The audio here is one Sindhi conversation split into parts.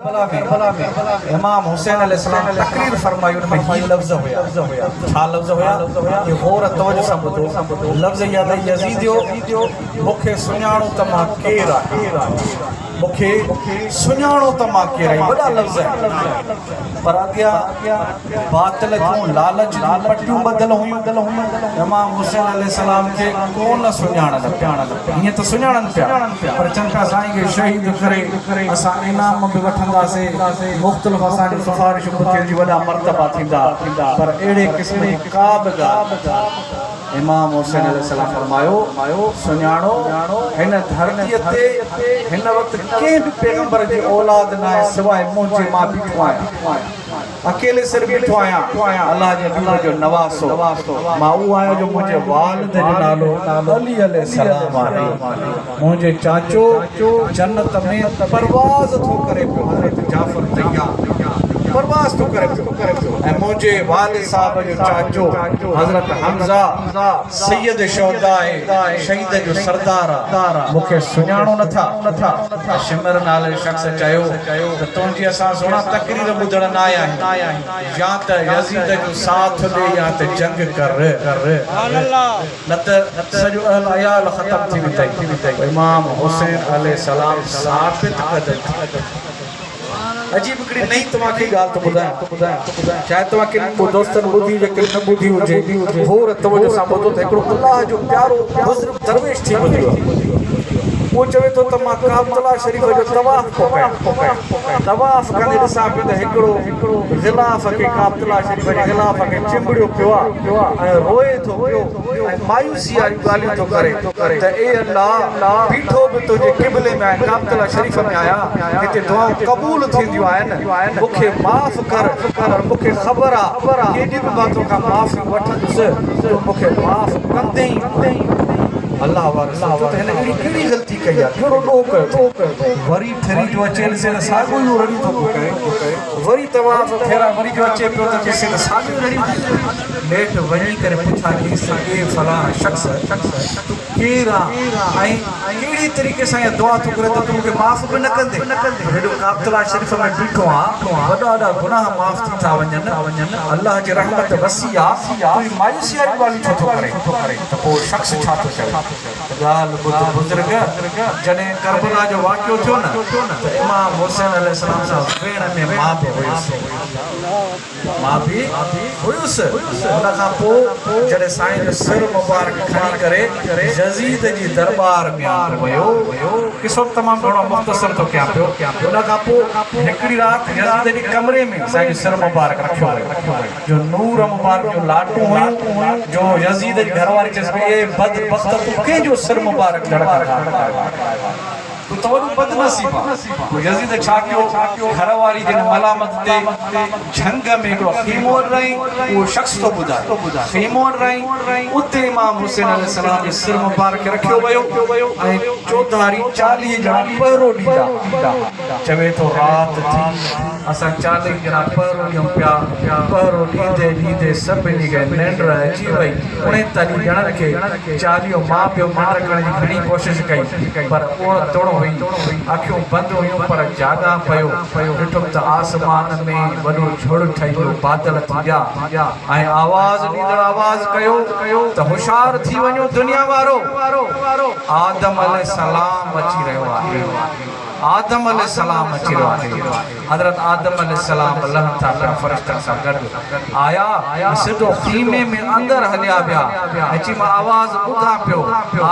ڪربلا ۾ امام حسين عليه السلام تقرير فرمائي ان ۾ هي لفظ هيا ڇا لفظ هيا اهي غور توجه سان ٻڌو لفظ اها ته يزيديو مون کي سڃاڻو ته مان ڪير آهيان مون کي سڃاڻو ته مان ڪير آهيان وڏا لفظ آهن پر اڳيان باطل جون لالچ جون پٽيون ٻڌل هيون. امام حسين عليه السلام کي ڪونه سڃاڻن پيا. هيئن ته سڃاڻن پيا پر چون پيا سائين کي شهيد ڪري اسان انعام به وٺنداسين، مختلف اسان جون سفارشون به ٿينديون، وڏا مرتبا ٿيندا پر اهڙي قسم جي ڪا به ڳالهه نه ٿي. امام حسين عليه السلام فرمايو، سڃاڻو هن ڌرتيء تي هن وقت ڪنهن به پيغمبر جي اولاد ناهي سواء منهنجي مان بيٺو آهيان. اڪيلي سر بيٺو آهيان، الله جي حبيب جو نواسو، مان اهو آهيان جو منهنجي والد جو نالو علي عليه السلام آهي، منهنجي چاچو جنت ۾ پرواز ٿو ڪري پيو، حضرت جعفر طيار پرواز ٿو ڪري پيو ۽ منهنجي والد صاحب جو چاچو حضرت حمزه سيد شهداء شهيدن جو سردار آ، مون کي سڃاڻو نٿا؟ ته شمر نالي شخص چيو ته تنهنجي اسان سهڻا تقرير ٻڌڻ نه آيا آهيون، يا ته يزيد جو ساٿ ڏي يا ته جنگ ڪر، نه ته سڄو اهل عيال ختم ٿي ويندئي. پوء امام حسين عليه السلام ثابت قدم ٿي. عجيب هڪڙي نئين توهان کي ڳالهه ٿو ٻڌايان، شايد توهان ڪن دوستن ٻڌي هجي ڪن نه ٻڌي هجي، غور توجه سان ٻڌو ته هڪڙو الله جو پيارو بزرگ درويش ٿي گذريو آهي، اهو چوي ٿو ته مان ڪعبة الله شريف جو طواف پيو ڪيان، طواف ڪندي ڏسان پيو ته هڪڙو غلاف کي ڪعبة الله شريف جي غلاف کي چنبڙيو پيو آهي ۽ روئي ٿو پيو ۽ مايوسي واريون ڳالهيون ٿو ڪري ته اي الله! بيٺو به تنهنجي قبلي ۾ آهيان، ڪعبة الله شريف ۾ آهيان، هتي دعائون قبول ٿينديون آهن، مون کي معاف ڪر، پر مون کي خبر آ ڪيڏي به مان توکان معافي وٺندس، تون مون کي معاف ڪندين ئي ڪونه. الله وارث سوچيو ته هن اهڙي ڪهڙي غلطي ڪئي آ، ڪهڙو ڏوهه ڪيو اٿئي؟ وري ڦري جو اچي ڏسي ته ساڳيو ئي اهو رڙيون ٿو پيو ڪري، وري طواف ڦيرا وري جو اچي پيو ته ڏسي ته ساڳيو ئي رڙيون ٿي ڪري. نيٺ وڃي ڪري پڇا ڪيس ته اي فلاڻا شخص! تون ڪير آن ۽ ڪهڙي طريقي سان اها دعا ٿو ڪرين ته تون مون کي معاف به نه ڪندين؟ تون هيڏو ڪعبة الله شريف ۾ بيٺو آن، وڏا وڏا گناهه معاف ٿي ٿا وڃن، الله جي رحمت وسيع آ، تون هي مايوسي واريون ڳالهيون ڇو ٿو ڪرين؟ ته پوء شخص ڇا ٿو چوي ته ڳالهه ٻڌ بزرگ! جڏهن ڪربلا جو واقعو ٿيو نه ته امام حسين عليه السلام سان ويهڻ ۾ مان به هيس. مان به هيس. ان کان پوء جڏهن سائين جو سر مبارڪ کڻي ڪري يزيد جي درٻار ۾ آندو ويو. قصو به تمام گهڻو مختصر ٿو ڪيان پيو. ان کان پوء هڪڙي رات يزيد جي ڪمري ۾ سائين جو سر مبارڪ رکيو ويو. جو نور مبارڪ جون لاٽون هيون جو يزيد جي گهر واري چيس پئي اي بد بخت تون ڪنهن جو سر مبارڪ ڌڙ کان کاڌو آهي. تون ته وڏو بدنصيب آن. پوء يزيد ڇا ڪيو؟ گهر واري جي ان ملامت تي جهنگ ۾ هڪڙو خيمو اڏرائين، اهو شخص ٿو ٻڌائي، خيمو اڏرائين، اتي امام حسين عليه السلام جو سر مبارڪ رکيو ويو ۽ چوڌاري 40 ڄڻا پهرو ڏيندا ها. چوي ٿو رات ٿي، اسان 40 ڄڻا پهرو ڏيون پيا، پهرو ڏيندي ڏيندي سڀني کي ننڊ اچي وئي. 39 ڄڻن کي چاليهو ماء پيء ننڊ ڪرڻ جي گهڻي ڪوشش ڪئي پر اڻ تڻ هئي. اکيون بند هيون پر جاڳان پيو. ڏٺم ته آسمان ۾ وڏو جهڙ ٺهي ويو، بادل ٿي ويا ۽ آواز ڏيندڙ آواز ڪيو ته هوشيار ٿي وڃو دنيا وارو! آدم عليه السلام اچي رهيو آهي. آدم عليه السلام اچي رهيو آهي. حضرت آدم عليه السلام لهن ٿا پيا فرشتن سان گڏ آيا ۽ سڌو خيمي ۾ اندر هليا ويا ۽ چي مان آواز ٻڌان پيو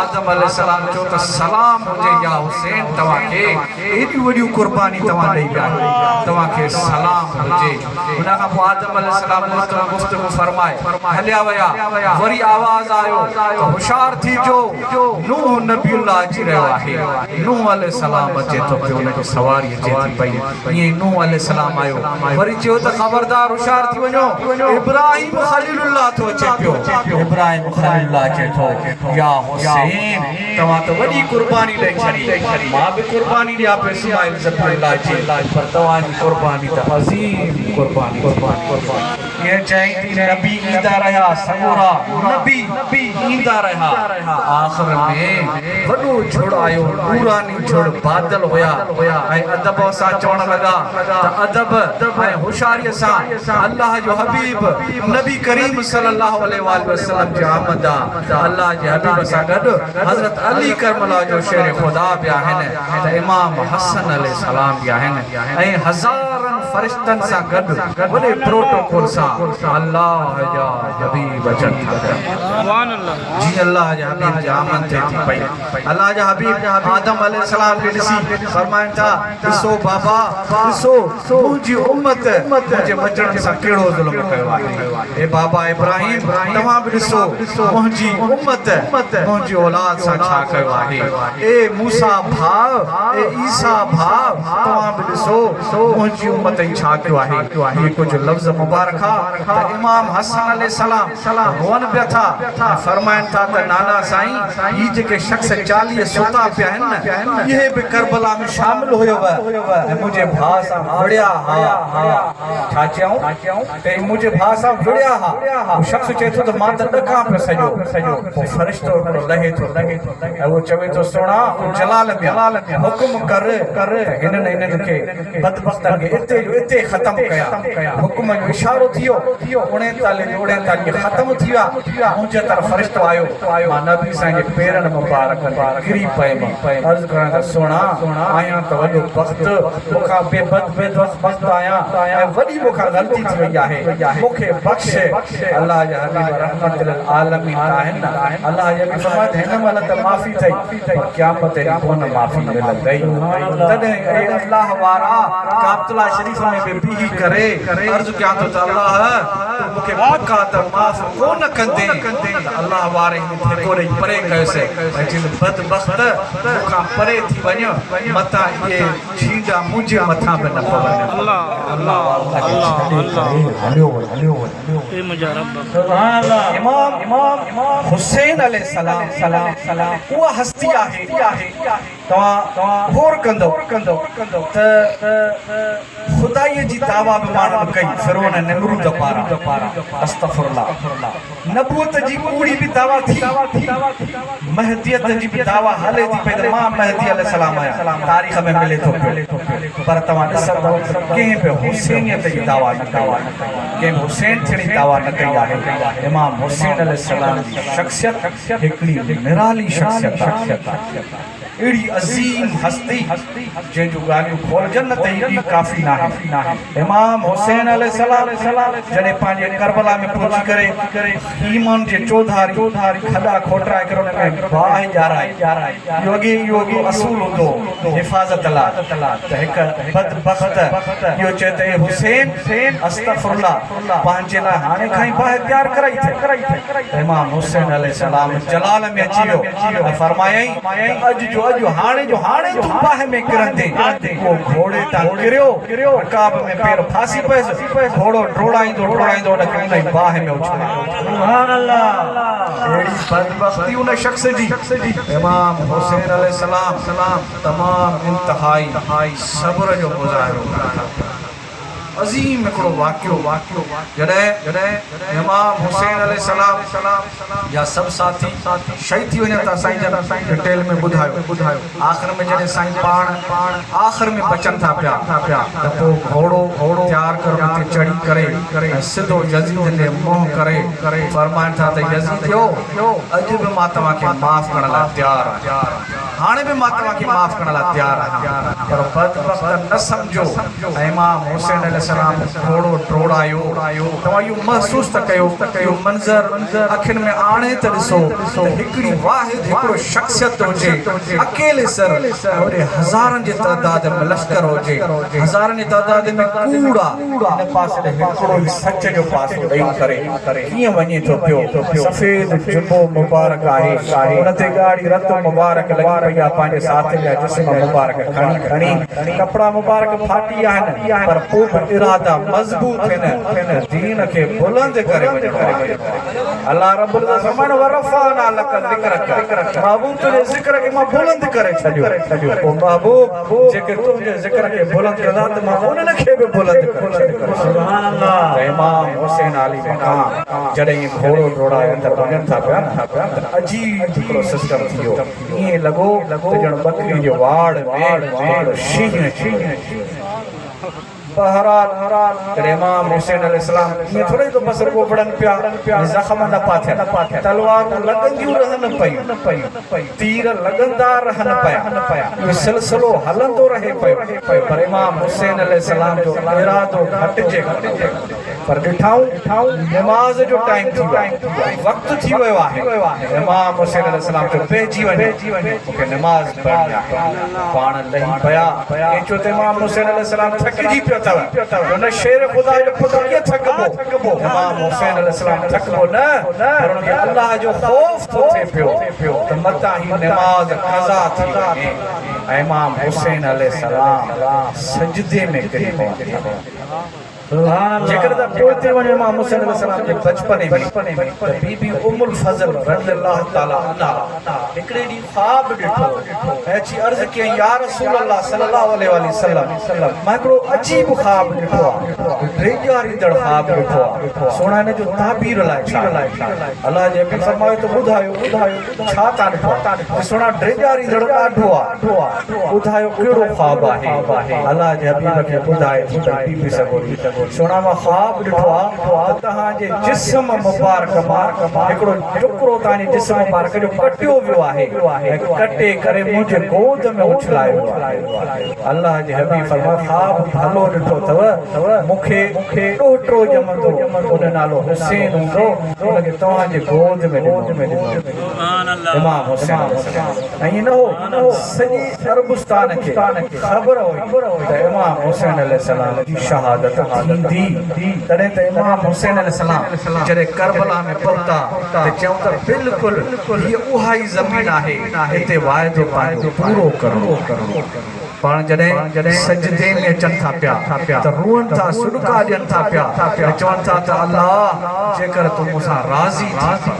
آدم عليه السلام چيو ته سلام هجي يا حسين توهان کي ايڏيون وڏيون قرباني توهان ڏئي ويا آهيو توهان کي سلام هجي ان کان پوء آدم عليه السلام ملڪ گفتگو فرمائي هليا ويا وري آواز آيو ته هوشيار ٿيجو نوح نبي الله اچي رهيو آهي نوح عليه السلام اچي ٿو پيو ان جي سواري اچي ٿي پئي ائين ئي نوح عليه السلام آيو وري چيو ته خبردار هوشيار ٿي وڃو ابراهيم خليل الله ٿو اچي پيو ابراهيم خليل الله اچي ٿو يا حسين توهان ته وڏي قرباني ڏئي ڇڏي مان به قرباني ڏيان پيو اسماعيل ذبيح الله جي پر توهان جي قرباني ته عظيم قرباني ٿي. ائين چيائين ته نبي ايندا رهيا، سڳورا نبي ايندا رهيا، آخر ۾ وڏو جھڙ آيو، نوراني جھڙ، بادل هيا ۽ ادب سان چوڻ لڳا ته ادب ۽ هوشياريء سان الله جو حبيب نبي ڪريم صلي الله عليه واٰله وسلم جي آمد آ، الله جي حبيب سان گڏ حضرت علي ڪرم الله جو شير خدا به آهن ته امام حسن عليه السلام به آهن ۽ هزارن فرشتن سان گڏ وڏي پروٽوڪول سان الله جا حبيب اچن ٿا پيا. جيئن الله جي حبيب جي آمد ٿئي ٿي پئي. الله جا حبيب آدم عليه السلام کي ڏسي فرمائن ٿا، ڏسو بابا ڏسو منهنجي امت منهنجي ٻچڙن سان ڪهڙو ظلم ڪيو آهي. اي بابا ابراهيم توهان به ڏسو منهنجي امت منهنجي اولاد سان ڇا ڪيو آهي. اي موسيٰ ڀاء اي عيسيٰ ڀاء توهان به ڏسو منهنجي امت ئي ڇا ڪيو آهي. اهي ڪجهه لفظ مبارڪا ته امام حسن عليه السلام روئن پيا ٿا ۽ فرمائن ٿا ته نانا سائين هي جيڪي شخص 40 ستا پيا آهن نه اهي به ڪربلا ۾ شامل هيو ۽ منهنجي ڀاء سان وڙهيا ها. ڇا چيائون ته اهي منهنجي ڀاء سان وڙهيا ها. هو شخص چئي ٿو ته مان ته ڏڪان پيو سڄو. پوء فرشتو هڪڙو لهي ٿو ۽ اهو چوي ٿو سهڻا تون جلال ۾ آ حڪم ڪر ته هنن انهن کي بدبختن کي اتي جو اتي ختم ڪيان. حڪم جو اشارو ٿي ويو، 39 جو 39 ختم ٿي ويا. منهنجي طرف فرشتو آيو، مان نبي سائين جي پيرن مبارڪن تي ڪري پيم، عرض ڪرڻ ته سهڻا! آهيان ته وڏو بخت، مون کان بي بد بخت آهيان ۽ وڏي مون کان غلطي ٿي وئي آهي، مون کي بخش. الله جا حبيب رحمت للعالمين ته آهن نه. الله جي حبيب فرمايو ته هن مهل ته معافي ٿئي. پر قيامت ڏينهن ڪونه معافي ملندئي. تڏهن اي الله وارا! ڪعبة الله شريف ۾ به بيهي ڪري عرض ڪيان ٿو ته الله! تون مون کي پڪا ته معاف ڪونه ڪندين ته الله واري هن ڌڪو ڏئي پري ڪيس ۽ چيس بدبخت! مون کان پري ٿي وڃ متان اهي ڇينڊا منهنجي مٿان به نه پون. الله وارو ان کي ڇڏي ڪري هليو ويو. اي منهنجا رب! امام حسين عليه السلام اها هستي آهي توهان غور ڪندؤ ته خدائيء جي دعويٰ به ماڻهن ڪئي فرعون ۽ نمرود پاران استغفر الله نبوت جي ڪوڙي به دعويٰ ٿي مهديت جي به دعويٰ هلي ٿي پئي ته مان مهدي عليه السلام آهيان تاريخ ۾ ملي ٿو پيو پر توهان ڏسندؤ ته ڪنهن به حسينيت جي دعويٰ نه ڪئي آهي. ڪنهن به حسين ٿيڻ جي دعويٰ نه ڪئي آهي. امام حسين عليه السلام جي شخصيت هڪڙي نرالي شخصيت آهي. اهڙي عظيم هستي جنهن جون ڳالهيون کولجن نه ته هي به ڪافي ناهن. امام حسين عليه السلام جڏهن پنهنجي ڪربلا ۾ پهچي ڪري خيمن جي چوڌاري کڏا کوٽرائي ڪري ان ۾ باهه ڄارائي. اهو اڳي اهو هڪڙو اصول هوندو هو حفاظت لاء ته هڪ بدبخت اهو چئي ته اي حسين! استغفر الله پنهنجي لاء هاڻي کان ئي باهه تيار ڪرائي اٿئي. امام حسين عليه السلام جلال ۾ اچي ويو ۽ فرمايائين ته اڄ جو اڄ هاڻي جو هاڻي تون باهه ۾ ڪرندين. اهو گهوڙي تان ڪريو، رڪاب ۾ پير ڦاسي پيس، گهوڙو ڊوڙائيندو ڊوڙائيندو ان کي انهي باهه ۾ اڇلايو. اهڙي بدبختي ان شخص جي. امام حسين عليه السلام تمام انتهائي صبر جو مظاهرو ڪن ٿا. عظيم هڪڙو واقعو جڏهن امام حسين عليه السلام جا سڀ ساٿي شهيد ٿي وڃن ٿا سائين جن ڊٽيل ۾ ٻڌايو آخر ۾ جڏهن سائين پاڻ آخر ۾ بچن ٿا پيا ته پوء گهوڙو تيار ڪري ان تي چڙهي ڪري ۽ سڌو يزيد ڏي منهن ڪري فرمائن ٿا ته يزيديو اڄ به مان توهان کي معاف ڪرڻ لاء تيار آهيان. هاڻي به مان توهان کي معاف ڪرڻ لاء تيار آهيان پر بدبخت نه سمجهو ۽ امام حسين عليه السلام گهوڙو ڊوڙايو توهان اهو محسوس ته ڪيو اهو منظر اکين ۾ آڻي ته ڏسو ته هڪڙي واحد هڪڙو شخصيت هجي اڪيلي سر ۽ هوڏي هزارن جي تعداد ۾ لشڪر هجي هزارن جي تعداد ۾ ڪوڙ آ هن پاسي ڏي هڪڙو ئي سچ جو پاسو ڏئي ڪري ڪيئن وڃي ٿو پيو. سفيد جبو مبارڪ آهي، ان تي ڳاڙهي رت مبارڪ لڳي پئي آهي، پنهنجي ساٿين جا جسم مبارڪ کڻي کڻي ڪپڙا مبارڪ ڦاٽي آهن، پر پوء به ارادا مضبوط ٿين ته دين کي بلند ڪري وڃڻو آهي. الله رب العزت فرمائي ٿو ورفعنا لک ذڪرک محبوب تنهنجي ذڪر کي مان بلند ڪري ڇڏيو. او محبوب جيڪي تنهنجي ذڪر کي بلند ڪندا ته مان انهن کي به بلند ڪري ڇڏيندس. ته امام حسين عالي مقام جڏهن ائين گهوڙو ڊوڙائي اندر وڃن ٿا پيا نه ته عجيب هڪڙو سسٽم ٿي ويو. ائين لڳو ته ڄڻ ٻڪري جي واڙ ۾ هڪڙو شينهن اچي ويو. بهرحال جڏهن امام حسين عليه السلام ائين ٿوري ته بس رڳو وڙهن پيا ۽ زخم نه پيا ٿين، تلوارون لڳنديون رهن پيون، تير لڳندا رهن پيا، اهو سلسلو هلندو رهي پيو، پر امام حسين عليه السلام جو ارادو گهٽجي ڪونه پيو. پر ڏٺائون نماز جو ٽائيم ٿي ويو آهي، وقت ٿي ويو آهي، امام حسين عليه السلام چيو بيهجي وڃو مون کي نماز پڙهڻي آهي، پاڻ لهي پيا، ڪنهن چيو ته امام حسين عليه السلام ٿڪجي پيو اٿو، چيو نه شير خدا جو پٽ ڪيئن ٿڪبو، امام حسين عليه السلام ٿڪبو نه پر ان کي الله جو خوف ٿو ٿئي پيو ته متان هي نماز قضا ٿي وڃي ۽ امام حسين عليه السلام سجدي ۾ ڪري پون ٿا. جيڪڏهن ته پوئتي وڃون امام حسين عليه السلام جي بچپني ۾ ته بي بي ام الفضل رضي الله تعالٰي عنها هڪڙي ڏينهن خواب ڏٺو ۽ اچي عرض ڪيائين يا رسول الله صلي الله عليه واٰله وسلم مان هڪڙو عجيب خواب ڏٺو آهي ڊيڄاريندڙ خواب ڏٺو آهي سهڻا ان جو تعبير الائي ڇا آهي الله جي حبيب فرمايو ته ٻڌايو ڇا تان ڏٺو آهي ته سهڻا ڊيڄاريندڙ ڏاڍو آهي ٻڌايو ڪهڙو خواب آهي؟ الله جي حبيب کي ٻڌائي ٿي ته بي بي سڳوري سهڻا مان خواب ڏٺو آ ته توهان جي جسم مبارڪ مان هڪڙو ٽڪرو توهان جي جسم مبارڪ جو ڪٽيو ويو آهي ۽ ڪٽي ڪري منهنجي گود ۾ اڇلايو ويو آهي. الله جي حبيب فرمايو خواب ڀلو ڏٺو اٿو مون کي ڏوهٽو ڄمندو ان جو نالو حسين هوندو ان کي توهان جي گود ۾ ڏنو ويندو. امام حسين عليه السلام ائين نه هو، سڄي عربستان کي خبر هئي ته امام حسين عليه السلام جي شهادت ٿيندي، تڏهن ته امام حسين عليه السلام جڏهن ڪربلا ۾ پهتا ته چيائون ته بلڪل هيء اها ئي زمين آهي، هتي واعدو پنهنجو پورو ڪرڻو آهي. پاڻ جڏهن سجدي ۾ اچن ٿا پيا ته روئن ٿا، سڏڪا ڏين ٿا پيا ۽ چون ٿا ته الله جيڪر تون مون سان راضي ٿي پو.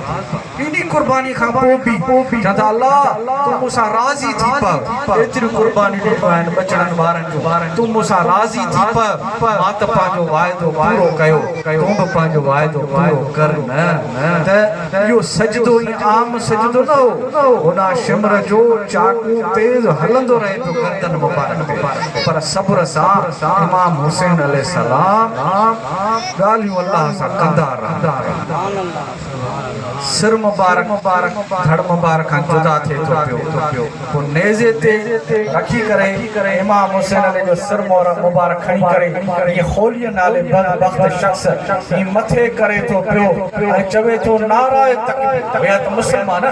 ايڏي قرباني کان پوء به چون ٿا الله تون مون سان راضي ٿي پء، ايتريون قربانيون ڏنيون آهن ٻچڙن ٻارن جون، تون مون سان راضي ٿي پء، مان ته پنهنجو واعدو پورو ڪيو، تون به پنهنجو واعدو پورو ڪر نه ته اهو سجدو ائين عام سجدو نه هو، هوڏانهن شمر جو چاقو تيز هلندو رهي پيو گردن مبارڪ تي، پر صبر سان امام حسين عليه السلام ڳالهيون الله سان ڪندا رهن پيا. سر مبارڪ ڌڙ مبارڪ کان جدا ٿئي ٿو پيو، پوء نيزي تي رکي ڪري امام حسين عليه جو سر مبارڪ کڻي ڪري ائين خوليء نالي بدبخت شخص ائين مٿي ڪري ٿو پيو ۽ چوي ٿو نعرهء تڪبير، هيا ته مسلمان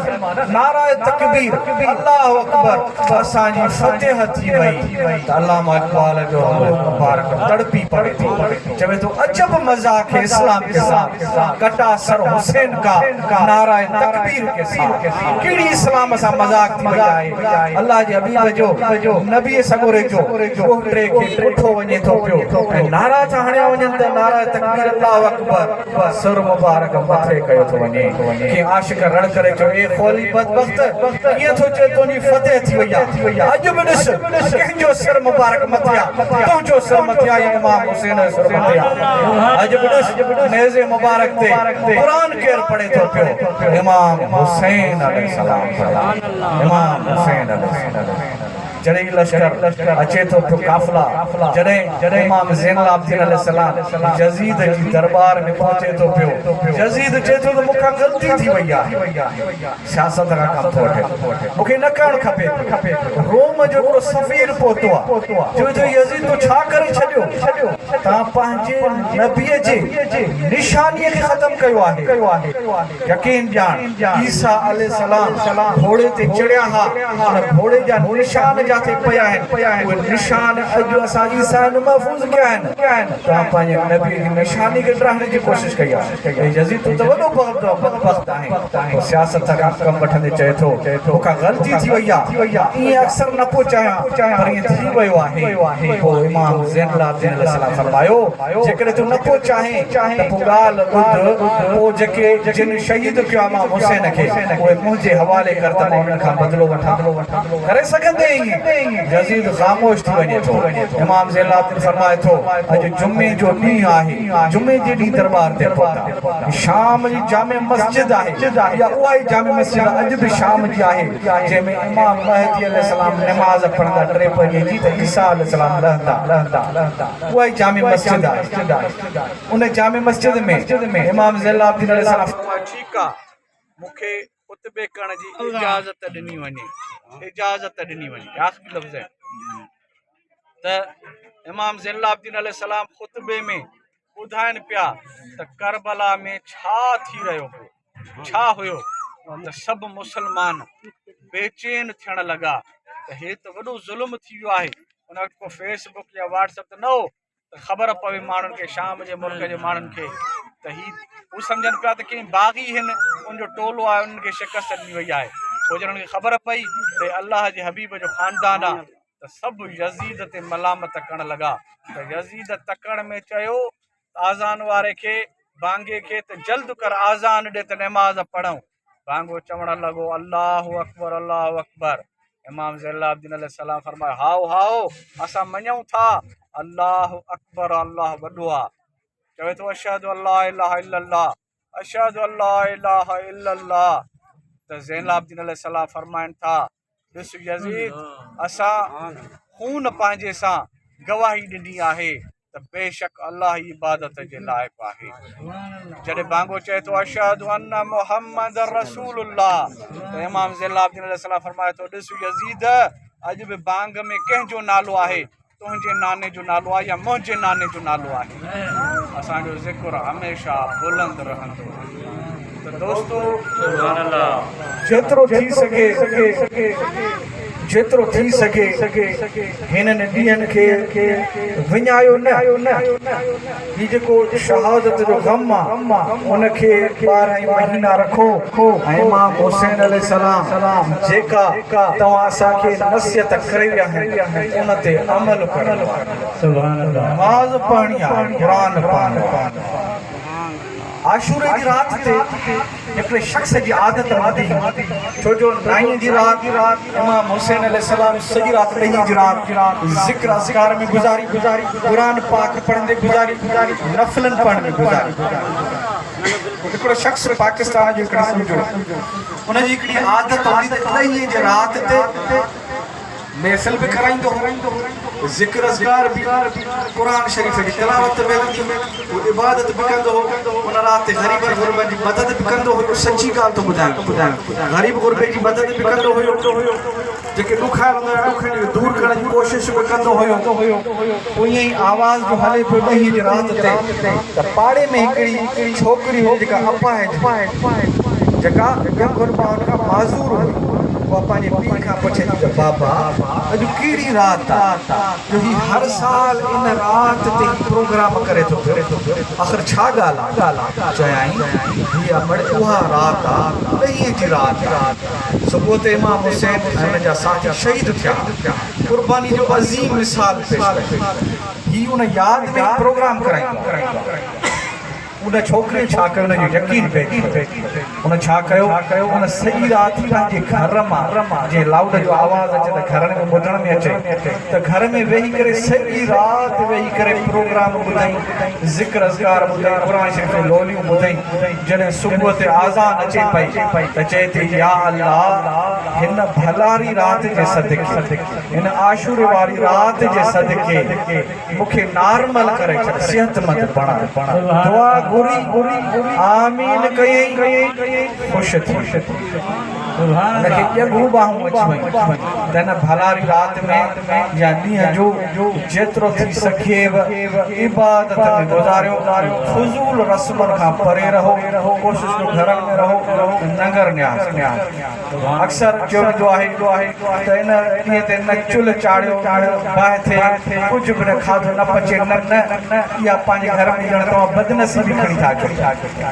نعرهء تڪبير، الله اڪبر، اسان جي فتح ٿي وئي ته علامه اقبال جو روح مبارڪ تڙپي پوي ٿو، چوي ٿو عجب مذاق هي اسلام ڪي ساٿ. ڪٽا سر حسين ڪا نعره تڪبير ڪي ساٿ ڪهڙي اسلام سان مذاق ٿي وئي آهي الله جي حبيب جو نبي سڳوري جو ڏوهٽي کي ڪٺو وڃي ٿو پيو ۽ نعرا ٿا هڻيا وڃن ته نعره تڪبير الله اڪبر سر مبارڪ مٿي ڪيو ٿو وڃي ڪنهن عاشق رڙ ڪري چيو اي خولي بدبخت ڪيئن ٿو چئي تنهنجي فتح ٿي وئي آهي اڄ به ڏس ڪنهن جو سر مبارڪ مٿي آهي تنهنجو سر مٿي آهي يا امام حسين جو سر مٿي آهي اڄ به ڏس نيزي مبارڪ تي قرآن ڪير پڙهي ٿو پيو امام حسين عليه السلام پڙهي امام حسين عليه السلام جڏهن لشڪر اچي ٿو پيو قافلا جڏهن امام زين العابدين عليه السلام يزيد جي درٻار ۾ پهچي ٿو پيو يزيد چئي ٿو ته مون کان غلطي ٿي وئي آهي سياست کان ڪم ٿو وٺي مون کي نه ڪرڻ کپي پيو. روم جو هڪڙو سفير پهتو آ، چوي ٿو يزيد تو ڇا ڪري ڇڏيو؟ توهان پنهنجي نبيء جي نشانيء کي ختم ڪيو آهي. يقين ڄاڻ عيسيٰ عليه السلام گهوڙي تي چڙهيا ها، ان گهوڙي جا نشان جا. جاٿي پيا آهن، اهي نشان اڄ اسان عيسائين محفوظ ڪيا آهن. توهان پنهنجي نبيء جي نشاني کي ڊاهڻ جي ڪوشش ڪئي آهي. اي يزيد تون ته وڏو بدبخت آهين. پوء سياست کان ڪم وٺندي چئي ٿو، مون کان غلطي ٿي وئي آهي، مان ائين اڪثر نه پيو چاهيان، پر ائين ٿي ويو آهي. پوء امام زين العابدين عليه السلام فرمايو، جيڪڏهن تون نه پيو چاهين ته پوء ڳالهه ٻڌ، پوء جيڪي جن شهيد ڪيو آهي امام حسين کي، اهي منهنجي حوالي ڪر ته مان انهن کان بدلو وٺان. ڪري سگهندين ائين؟ يزيد خاموش ٿي وڃي ٿو. امام زين العابدين فرمائي ٿو، اڄ جمعي جو ڏينهن آهي، جمعي جي ڏينهن درٻار تي پهتا. شام جي جامع مسجد آهي، اها اها ئي جامع مسجد اڄ به شام جي آهي، جنهن ۾ امام مهدي عليه السلام نماز پڙهندا ٽي پهرين جي ته عيسيٰ عليه السلام لهندا. اها ئي جامع مسجد آهي. ان جامع مسجد ۾ امام زين العابدين عليه السلام فرمايو، ٺيڪ آ، مون کي خطبي ڪرڻ جي اجازت ڏني وڃي، اجازت ڏني وڃي. آخري لفظ آهن ته امام زين العابدين عليه السلام خطبي ۾ ٻڌائن پيا ته ڪربلا ۾ ڇا ٿي رهيو هو، ڇا هيو ته سڀ مسلمان بيچين ٿيڻ لڳا ته هي ته وڏو ظلم ٿي ويو آهي. ان وقت ڪو فيس بڪ يا واٽس اپ ته نه هو ته خبر پوي ماڻهن کي، شام جي ملڪ جي ماڻهن کي ته هي هو سمجهن پيا ته ڪئين باغي هن ان جو ٽولو آهي انهن کي شڪست ڏني وئي آهي. پوء جڏهن انهن کي خبر پئي ته هي الله جي حبيب جو خاندان آهي ته سڀ يزيد تي ملامت ڪرڻ لڳا ته يزيد تڪڙ ۾ چيو ته آذان واري کي، بانگي کي، ته جلد ڪر آذان ڏي ته نماز پڙهون. بانگو چوڻ لڳو الله اڪبر الله اڪبر. امام زين العابدين عليه السلام فرمايو هائو هائو اسان مڃون ٿا الله اڪبر الله وڏو آ. چوي ٿو اشهد ان لا اله الا الله اشهد ان لا اله الا الله. ته زين العابدين عليه السلام فرمائن ٿا ڏس يزيد اسان خون پنهنجي سان گواهي ڏني آهي ته بيشڪ الله ئي عبادت جي لائق آهي. جڏهن بانگو چئي ٿو اشهد ان محمد رسول الله ته امام زين العابدين عليه السلام فرمائي ٿو ڏس يزيد اڄ به بانگ ۾ ڪنهن جو نالو آهي، تنهنجي ناني جو نالو آهي يا منهنجي ناني جو نالو آهي؟ اسان جو ذڪر هميشه بلند رهندو ته دوستو جيترو ٿي سگهي جيترو ٿي سگهي هنن ڏينهن کي وڃايو نه. هي جيڪو شهادت جو غم آ ان کي 12 ئي مهينا رکو ۽ امام حسين عليه السلام جيڪا توهان اسان کي نصيحت ڪري ويا آهن ان تي عمل ڪرڻو آهي. نماز پڙهڻي آهي، قرآن پڙهڻو آهي. عاشوري جي رات تي هڪڙي شخص جي عادت هوندي هئي، ڇو جو نائين جي رات امام حسين عليه السلام سڄي رات ڏهين جي رات ذڪر اذڪار ۾ گذاري، قرآن پاڪ پڙهندي گذاري، نفلن پڙهڻ ۾ گذاري. هڪڙو شخص پاڪستان جو هڪڙي سمجهو ان جي هڪڙي عادت هوندي ته ڏهين جي رات تي محفل به ڪرائيندو هو، ذڪر اذڪار به، قرآن شريف جي تلاوت به هلندي هئي، هو عبادت به ڪندو هو، ان رات تي غريبن غربن جي مدد به ڪندو هيو، سچي ڳالهه ٿو ٻڌايان، غريب غربي جي مدد به ڪندو هيو، جيڪي ڏکايل هوندا هيا ڏکن کي دور ڪرڻ جي ڪوشش به ڪندو هيو، پوء ائين ئي آواز جو هلي پيو ڏهين جي رات تي ته پاڙي ۾ هڪڙي ڇوڪري هئي جيڪا اپاهج هئي، جيڪا ڄنگهن ٻانهن کان معذور هئي. اها پنهنجي پيء کان پڇي ٿي ته بابا اڄ ڪهڙي رات آ جو هي هر سال ان رات تي هي پروگرام ڪري ٿو پيو، آخر ڇا ڳالهه آ؟ چيائين هي امڙ اها رات آ، ڏهين جي رات آ. صبح تي امام حسين ۽ ان جا ساٿي شهيد ٿيا. قرباني جو عظيم مثال پيش ڪيو. هي ان ياد ۾ ئي پروگرام ڪرائيندو آ. ان ڇوڪريء ڇا ڪيو، ان جو يقين پئجي ويو. ان ڇا ڪيو، ان سڄي رات پنهنجي گهر مان، جيئن لائوڊ جو آواز اچي ته گهرن ۾ ٻڌڻ ۾ اچي، ته گهر ۾ ويهي ڪري سڄي رات ويهي ڪري پروگرام ٻڌائين، ذڪر اذڪار ٻڌائين، قرآن شريف جون لوليون ٻڌائين. جڏهن صبح تي آذان اچي پئي ته چئي ٿي، يا الله! هن ڀلاري رات جي صدقي، هن عاشوري واري رات جي صدقي، مون کي نارمل ڪري ڇڏ، صحتمند بڻاء. دعا گهري، آمين ڪيائين، خوش ٿي. هن کي ڄنگهون ٻانهون اچي ويون ته هن ڀلاري رات ۾ يا ڏينهن جو جيترو ٿي سگهيو عبادت ۾ گذاريو، فضول رسمن کان پري رهو، ڪوشش ڪيو گهرن ۾ رهو ته ننگر نياز ڪيو. اڪثر چيو ويندو آهي ته ان ڏينهن تي نه چلهه چاڙهيو، نه باهه ٿئي، ڪجهه به نه کاڌو نه پچي، نه نه اها پنهنجي گهر ۾ ڄڻ توهان بدنصيبي کڻي ٿا اچو.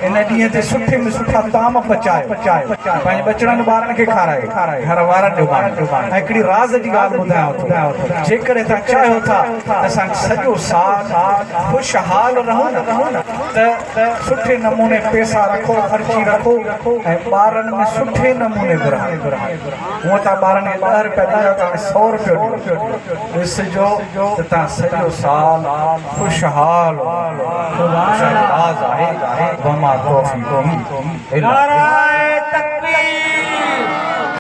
ان ڏينهن تي سٺي ۾ سٺا طعام پچايو، پنهنجي ٻچڙن ٻارن کي کارايو، گهر وارن جو ماڻيو. ۽ هڪڙي راز جي ڳالهه ٻڌايان ٿو، جيڪڏهن توهان چاهيو ٿا ته اسان سڄو سال خوشحال رهون ته سٺي نموني پيسا رکو، خرچي رکو ۽ ٻارن ۾ سٺي نموني ورهايو. هونء توهان ٻارن کي ڏهه رپيا ڏيندا ته هاڻي سئو رپيو ڏيو. ڏسجو ته توهان سڄو سال خوشحال هوندو. راز آهي وما توفيقي الا بالله.